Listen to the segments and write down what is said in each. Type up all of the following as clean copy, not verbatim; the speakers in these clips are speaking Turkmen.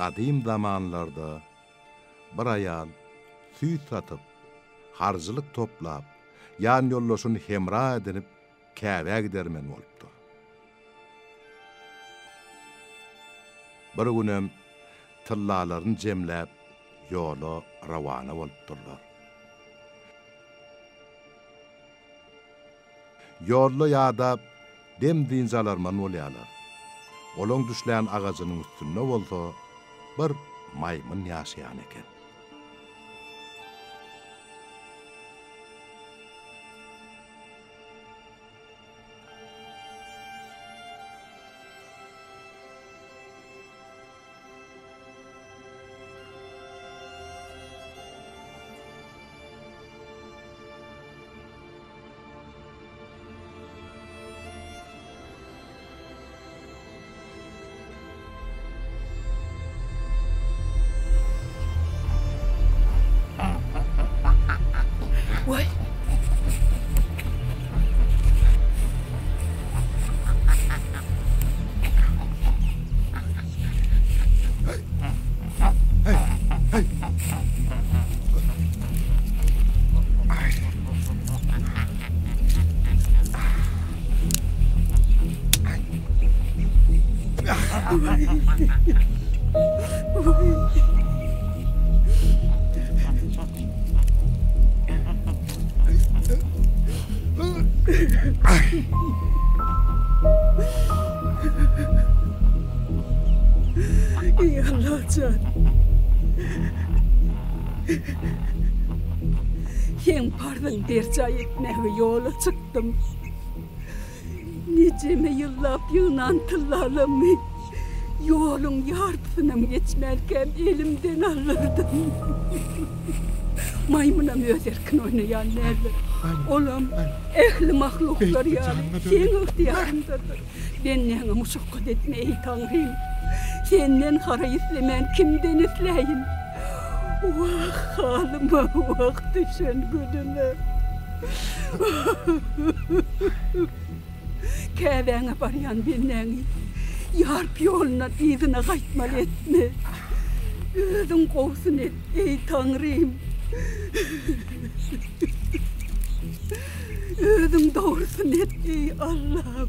Gadym zamanlarda bir aýal süýt satyp, harjylyk toplap, ýanýoldaşyny hemra edinip Käbä gidermen bolupdyr. Bir günem tyllalaryny jemläp ýola rowana bolupdyrlar. Ýolda ýadap, dem-dynç alarman bolýarlar. Olaň düşlän agajynyň üstünde bolsa bir maýmyn ýaşaýan eken. Waý. Eý Allajan! Seň parzyňy berjaý etmäge ýola çykdym. Nijeme ýyllap ýygnan tyllalammy ýoluň ýarpysynam geçmänkäm elimden aldyrdyň. Maýmynam öz erkine oýnaýan däldir. Olam ähli mahluklar ýaly seň ygtyýaryňdadyr. Bendäňe muşakgat etme, eý, Taňrym! Senden haraý islemän kimden isläýin? Wah, halyma, wah, düşen günüme! Käbäňe barýan bendäňi ýarpy ýolundan yzyna gaýtmaly etme. Özüň gowusyny et, eý, Taňrym! Özüň dogrusyny et, eý, Allam!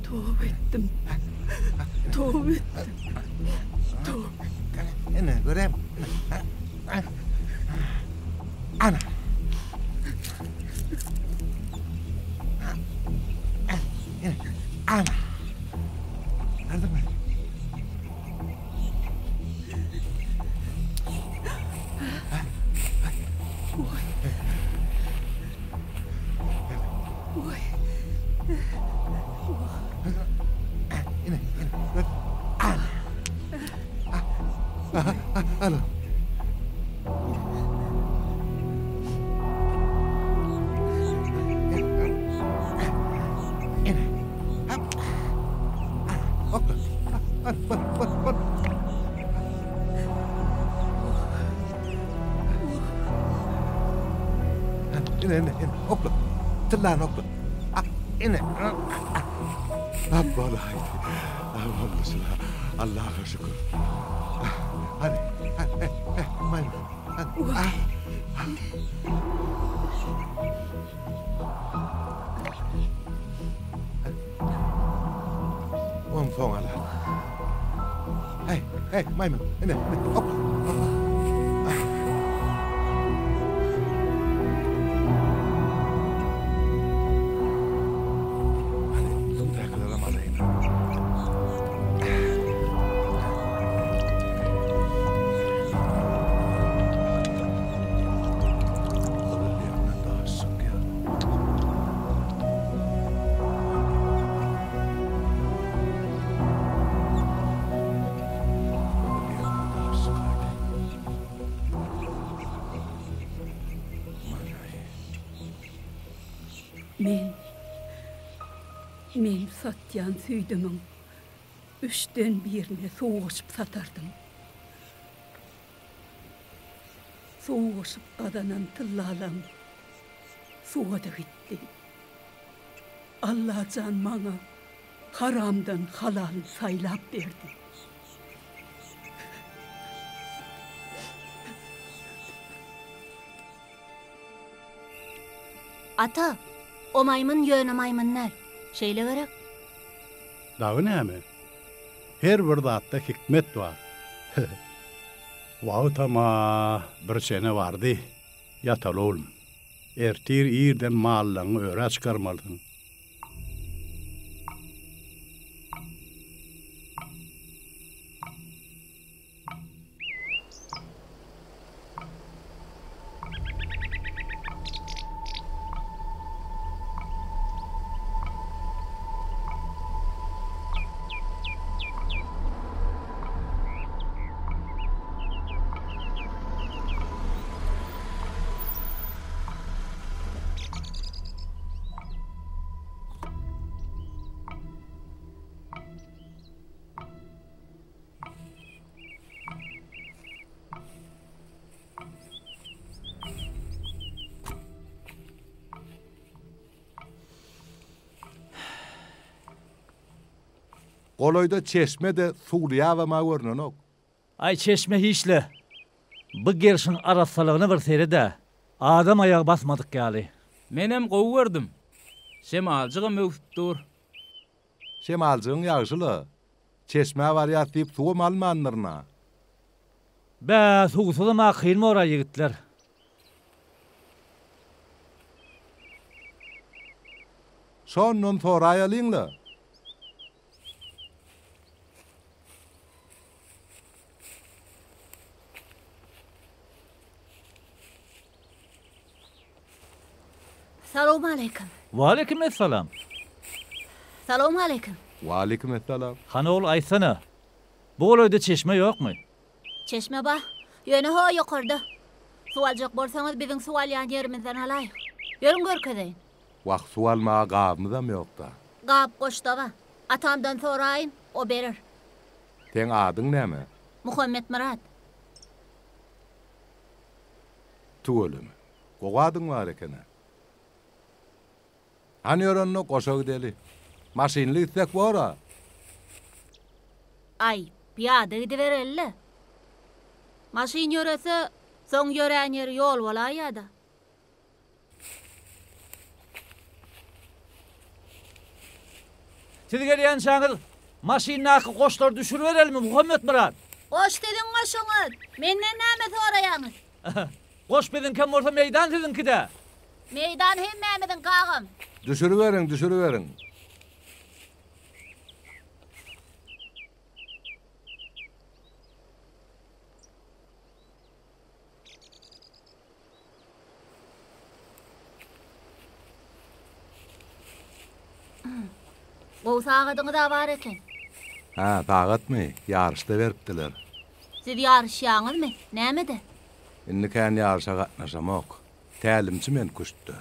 Toba etdim. Toba etdim. Toba. Ine, görem. Ana. Ine, ana. Gördüňmi? Ine, ine, ine, okla. Tyllany okla. Ine. Bolaýdy. Boldy şula. Allaha şükür. Hadi, hadi, maýmyn. Hadi. Onsoň alar. Hey, hey, maýmyn, ine, ine, hop, hop. Hadi, suwdakylaram alaýyn. Gyzyl ýerinden daş çykýar. Men, men satýan süýdümiň üçden birini suw goşup satardym. Suw goşup gazanan tyllalam suwa-da gitdi. Allajan maňa. Haramdan halaly saýlap berdi. Ata, o maýmyn ýöne maýmyn däl. Şeýle gerek? Dagy näme? Her bir zatda hikmet bar. Wagtam-a bir çene bardy. Ýataly oglum. Ertir irden mallaňy örä çykarmalysyň. Golaýda çeşme-de, suwly ýabam-a görnenok. Aý, çeşme hiç-le. Bu gerşiň arassalygyna bir sered-ä. Adam aýagy basmadyk ýaly. Menem gowy gördüm. Şemaljygam öwsüp dur. Şemaljygyň ýagşy-la. Çeşmä barýas diýip suwam almandyryn-a. Bä, suwsuzam-a kyn bor-a, ýigitler. Şondan soraýalyň-la. Salowmaleýkim. Waleýkim essalam. Salowmaleýkim. Waleýkim essalam. Hany ogul aýtsana, bu golaýda çeşme ýokmy? Çeşme bar. Ýöne ho ýokarda. Suw aljak bolsaňyz biziň suw alýan ýerimizden alaýyň. Ýörüň görkezeýin. Wah, suw almaga gabymyzam ýok-da. Gap goşda bar. Atamdan soraýyn, o berer. Seň adyň näme? Muhammetmyrat. Tüweleme. Gowy adyň bar eken-ä. Hany ýör onda, goşa gideli. Maşynly gitsek bor-a. Aý, pyýada gidibereli-le. Maşyn ýörese, soň ýörän ýeri ýol bolaýýa-da. Siz gelýänçäňiz maşyndaky goşlary düşüriberelimi, Muhammetmyrat? Goş siziň goşuňyz! Menden näme soraýaňyz? Goş biziňkem bolsa meýdan siziňki-dä. Meýdan hemmämiziňki agam. Düşüriberiň, düşüriberiň. Gowy sagadyňyz-a bar eken. Hä, sagatmy? Ýaryşda beripdiler. Siz ýaryşýaňyzmy? Nämede? Indi kän ýaryşa gatnaşamok. Tälimçi men küştde.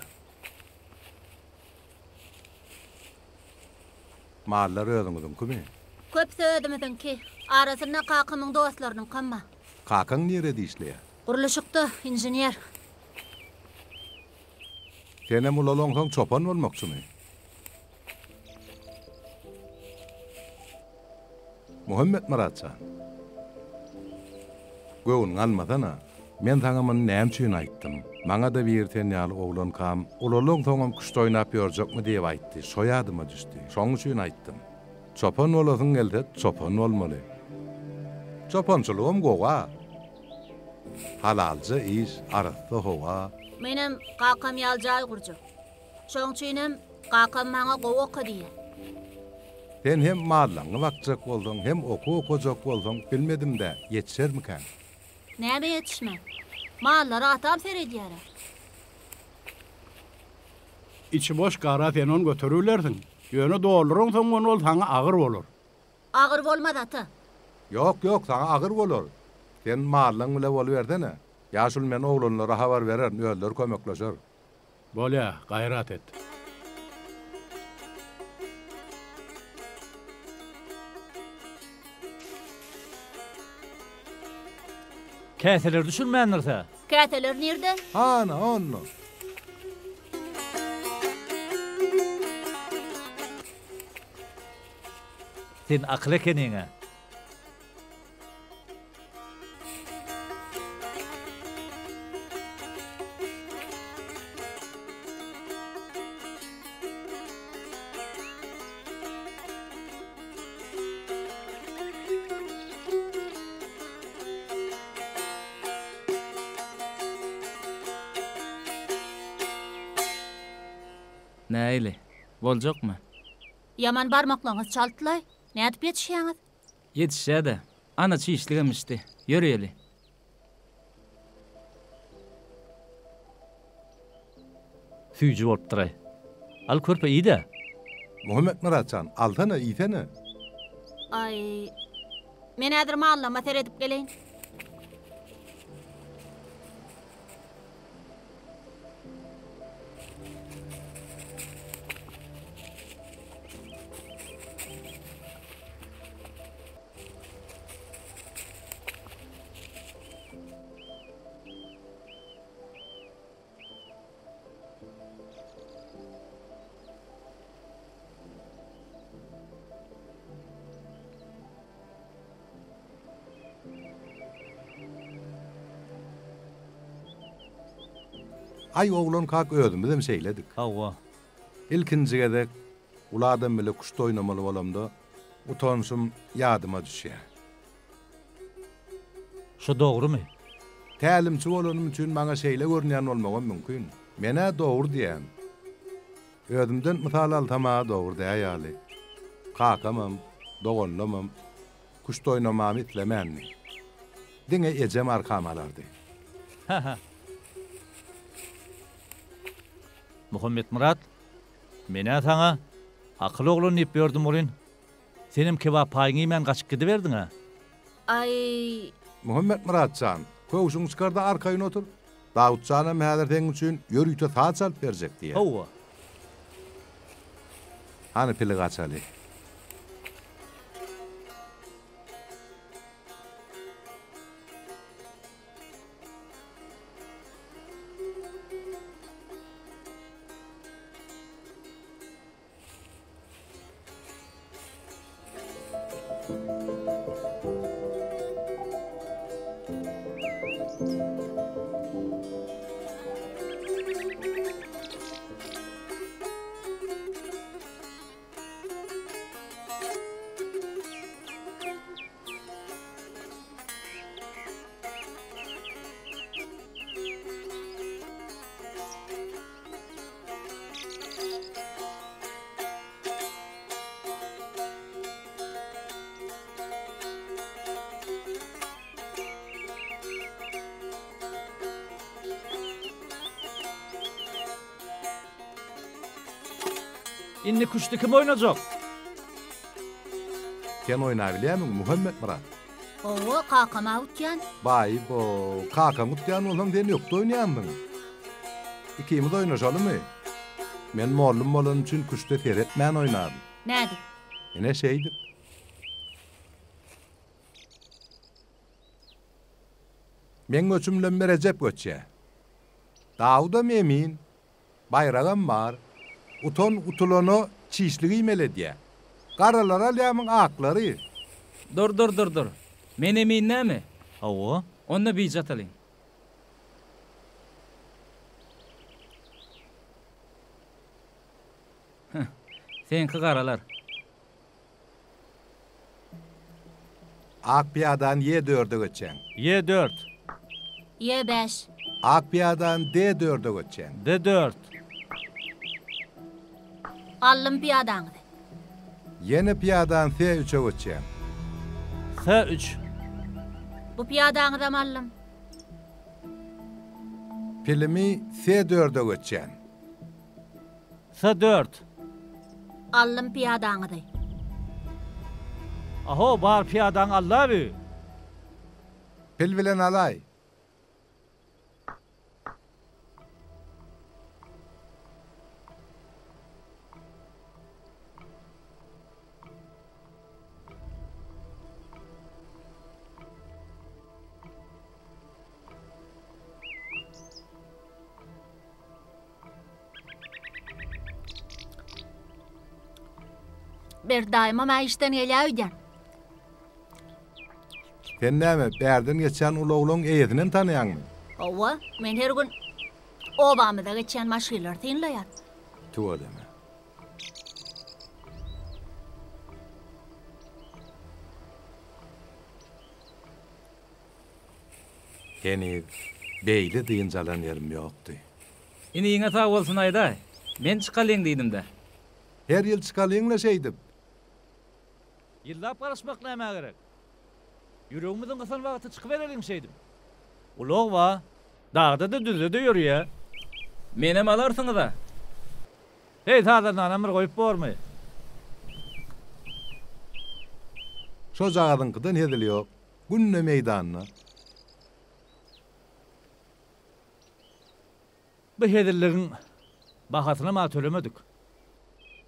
Mallar özüňiziňkimi? Köpüsi özümiziňki. Arasynda kakamyň dostlarynyňkam bar. Kakaň nirede işleýär? Gurluşykda, inžener. Senem ulalaňsoň çopan bolmakçymy? Muhammetmyrat jan. Göwnüňe almasana. Men saňa muny näme üçin aýtdym? Maňa-da biri sen ýaly oglankam, ulalaňsoňam küşt oýnap ýörjekmi diýip aýtdy. Şo ýadyma düşdi. Şoň üçin aýtdym. Çopan bolasyň gelse, çopan bolmaly. Çopançylygam gowy-a. Halalja iş, arassa howa. Menem kakam ýaly jaý gurjak. Şoň üçinem kakam maňa gowy oka diýýär. Sen hem mallaňy bakjak bolsaň, hem okuw okajak bolsaň, bilmedim-dä, ýetişermikäň? Näme ýetişmän? Mallara atam seredýär-ä. Içi boş gara sen ony göteribilersiň. Ýöne dolduraňsoň ony ol saňa agyr bolar. Agyr bolmaz ata. Ýok, ýok, saňa agyr bolar. Sen mallaň bile bolubersene. Ýaşuly men oglanlara habar bererin, özleri kömekleşer. Bolýa, gaýrat et. Käseleri düşürmändiris-ä. Käseler nirde? Hana, onda. Sen akyl ekeniň-ä. Nähili? Boljakmy? Ýaman barmaklaryňyz çaltlaý. Nädip ýetişýäňiz? Ýetişýä-de. Ana çişligem içdi. Ýöreýeli. Süýji bolupdyr-aý. Al körpe iý-dä. Muhammetmyrat jan, alsana, iýsene. Aý, men häzir mallama seredip geleýin. Aý oglankak özümizem şeýledik. Hawa. Ilkinji gezek uly adam bile küşt oýnamaly bolamda utanşym ýadyma düşýär. Şu dogrumy? Tälimçi bolanym üçin maňa şeýle görünýän bolmagam mümkin. Men-ä dogry diýýän. Özümden mysal alsam-a dogry dä ýaly. Kakamam, doganlamam küşt oýnamamy islemändi. Diňe ejem arkamy alardy. Hä-hä. Muhammetmyrat, men-ä saňa akyl oglan diýip ýördüm welin, senem kebap paýyňy iýmän gaçyp gidiberdiň-ä. Aý. Muhammetmyrat jan, köwşüňi çykar-da arkaýyn otur. Dawut janam häzir seň üçin ýörite saz çalyp berjek diýýär. Hawa. Hany pili gaçaly. Indi küşdi kim oýnajak? Sen oýnabilýärmiň, Muhammetmyrat? Hawa, kakam-a utýan. Baý-bo, kakaň utýan bolsaň sen ökde oýnaýansyň. Ikimiz oýnaşalymy? Men mollum bolanym üçin küşde seretmän oýnaryn. Nädip? Ine şeýdip. Meň göçümlem Rejep göçýär. Dawudam emin, baýragam bar. Utan utulana çişlik iýmeli edýär. Garalary alýarmyň, aklary? Dur, dur, dur, dur. Men emin näme? Hawa. Onda bije atalyň. Heh, seňki garalar. Ak pyýadan Y dörde göçýäň. Y dört. Y bäş. Ak pyýadan D dörde göçýäň. D dört. Aldym pyýadaňyzy. Ýene pyýadan S üçe göçýäň. S üç. Bu pyýadaňyzam aldym. Pilimi S dörde göçýän. S dört. Aldym pyýadaňyzy. Aho, bar pyýadaňy al-la bi. Pil bilen alaý. Berdi daýymam-a işden gelýär öýdýän. Sen näme, bärden geçýän ulaglaň eýesinem tanaýaňmy? Hawa, men her gün obamyza geçýän maşynlary synlaýan. Tüweleme. Heniz beýle dynç alan ýerim ýokdy. Iniňe sag bolsun aýdaý. Men çykalyň diýdim-dä. Her ýyl çykalyň-la şeýdip. Ýyllap garaşmak nämä gerek? Ýüregimiziň gysan wagty çykybereliň şeýdip. Ulag bar. Dagda-da, düzde-de ýörýä. Menem alarsyňyz-a. Heý, sazandanam bir goýup bormy? Şojagazyňkydan hezil ýok. Günde meýdanda. Bu hezilligiň bahasynam-a tölemedik.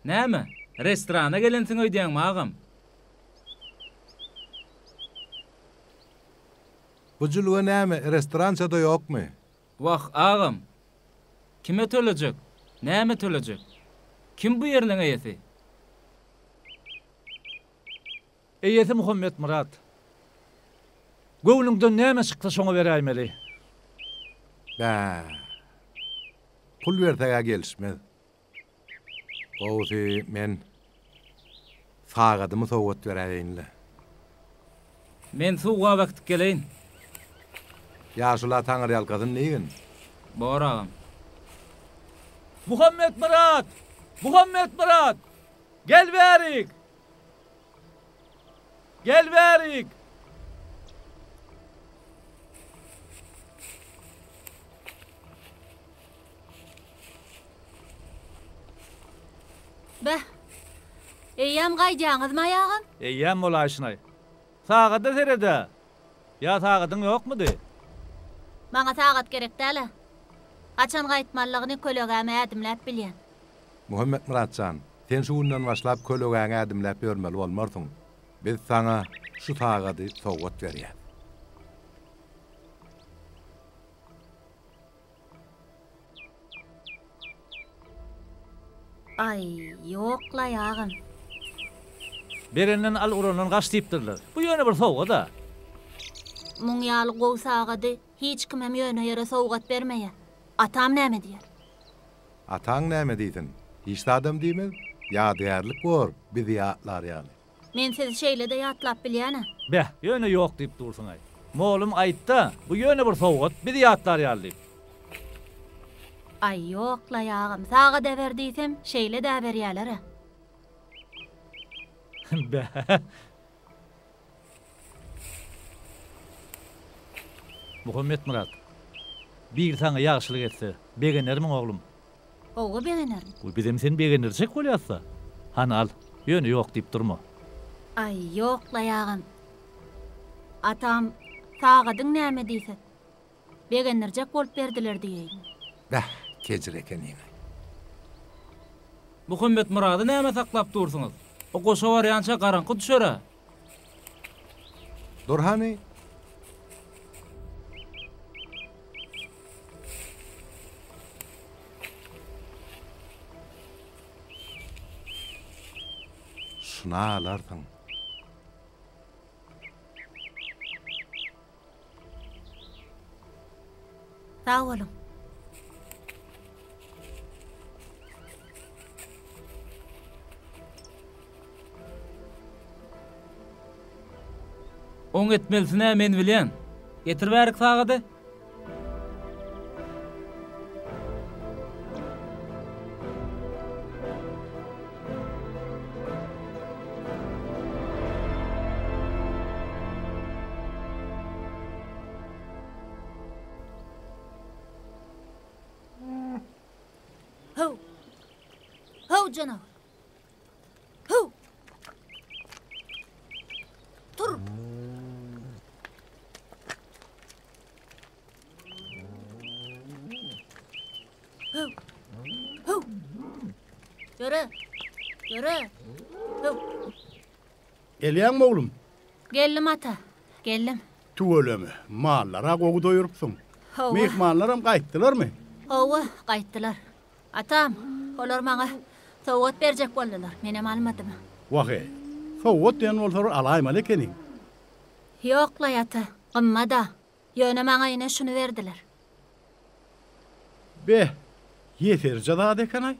Näme, restorana gelensiň öýdýäňmi, agam? Bu jülge näme, restorança-da ýokmy? Wah, agam! Kime tölejek? Näme tölejek? Kim bu ýerleň eýesi? Eýesi Muhammetmyrat. Göwnüňden näme çyksa şoňa beräýmeli. Bä. Pul berseg-ä gelişmez. Gowusy men sagadymy sowgat beräýeýin-le. Men suw gap äkidip geleýin. Ýaşula taňyrýalkasyn diýgin. Bor agam. Muhammetmyrat! Muhammetmyrat! Gel bärik! Gel bärik! Beh, eýýäm gaýdýaňyzmy-aý agam? Eýýäm bolaýşynaý. Sagada sered-ä! Ýa sagadyň ýokmudy? Maňa sagat gerek däl-ä. Haçan gaýtmalygyny kölegäme ädimläp bilýän. Muhammetmyrat jan, sen şu günden başlap kölegäňi ädimläp ýörmeli bolmarsyň. Biz saňa şu sagady sowgat berýäs. Aý, ýok-laý, agam. Berenden al, urandan gaç diýipdirler. Bu ýöne bir sowgat-a. Muň ýaly gowy sagady hiç kimem ýöne ýere sowgat bermeýär. Atam näme diýer? Ataň näme diýsin? Hiç zadam diýmez. Ýadygärlik bor, bizi ýatlar ýaly. Men sizi şeýle-de ýatlap bilýän-ä. Beh, ýöne ýok diýip dursuň-aý. Mollum aýtda, bu ýöne bir sowgat, bizi ýatlar ýaly diýip. Aý, ýok-laý, agam, sagat äber diýsem, şeýle-de äberýäler-ä. Beh. Muhammetmyrat, biri saňa ýagşylyk etse, begenermiň, oglum? Hawa, begenerin. Goý, bizem seni begendirjek bolýas-da. Hany, al, ýöne ýok diýip durma. Aý, ýok-laý, agam. Atam, sagadyň näme diýse, begendirjek bolup berdiler diýeýin. Bäh, kejir ekeniň-aý. Muhammetmyrady nämä saklap dursuňyz? O goşa barýança garaňky düşer-ä. Dur hany. Şuny alarsyň. Sag boluň. Oň etmelisin-ä men bilýän. Getir bärik sagady. How! How janawar! How! Tur! How! How! Ýöre! Ýöre! How! Gelýäňmi oglum? Geldim ata, geldim. Tüweleme, mallara gowy doýurypsyň. Hawa. Myhmanlaram gaýtdylarmy? Hawa, gaýtdylar. Atam, olar maňa sowgat berjek boldular, menem almadym. Wah-eý, sowgat diýen bolsalar alaýmaly ekeniň. Ýok-laý ata, gymmat-a. Ýöne maňa ine şuny berdiler. Beh, ýeserje zat eken-aý.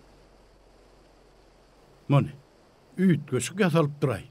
Muny, üýtgeşik ýasalypdyr-aý.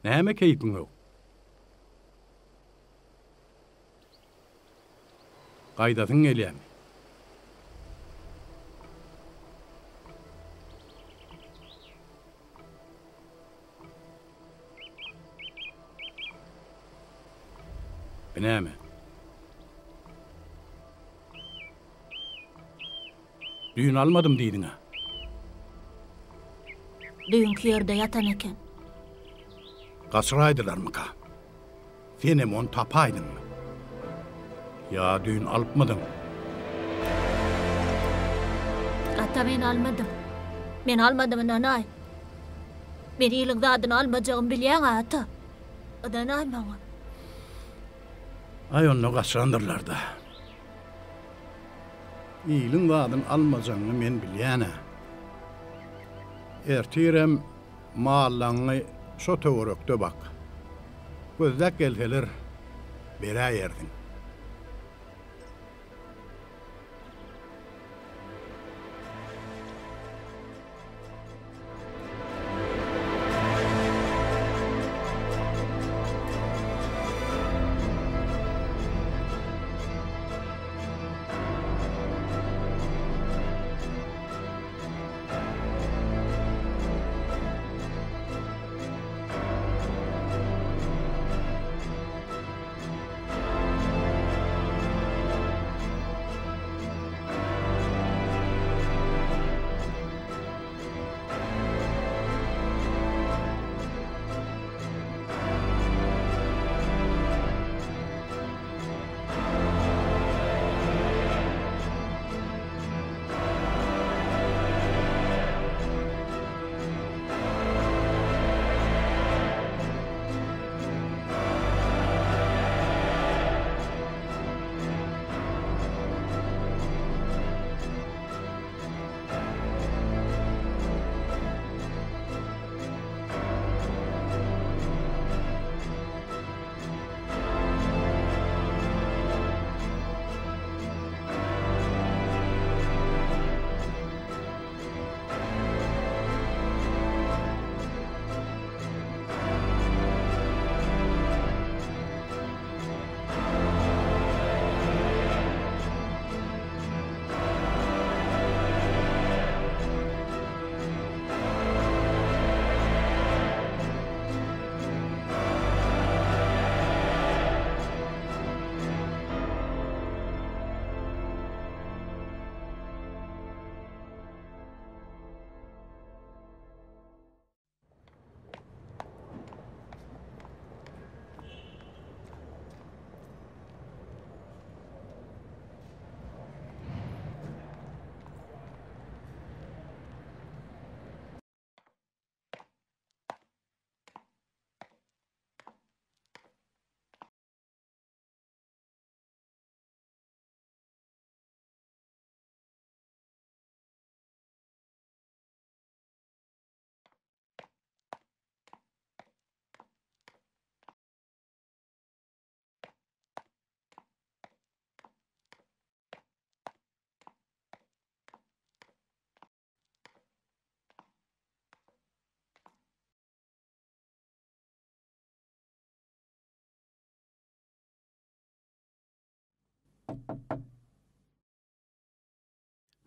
Näme keýpiň ýok? Gaýdasyň gelýämi? Bu näme? Düýn almadym diýdiň-ä. Düýnki ýerde ýatan eken. Gaçyraýdylarmyka? Senem ony tapaýdyňmy? Ýa düýn alypmydyň? Ata men almadym. Men almadym ynanaý. Men iliň zadyny almajagymy bilýäň-ä ata. Ynanaý maňa. Aý onda gaçyrandyrlar-da. Iliň zadyny almajagyňy men bilýän-ä. Ertirem mallaňy şo töwerekde bak. Gözläp gelseler, beräýersiň.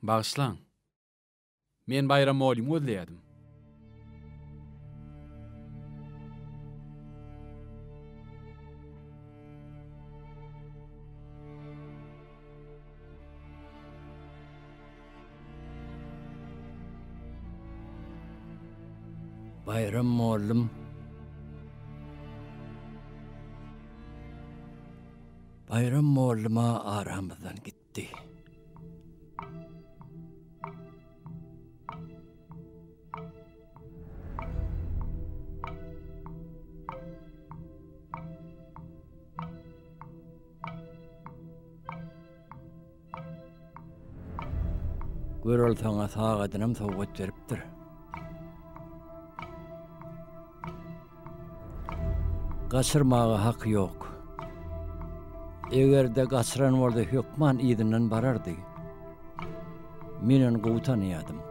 Bagyşlaň. Men Baýram molymy gözleýärdim. Baýram mollum. Baýram mollum-a aramyzdan gitdi. Gör ol saňa sagadynam sowgat beripdir. Gaçyrmaga haky ýok. Eger-de gaçyran bolsa hökman yzyndan barardy. Men ony gowy tanaýadym.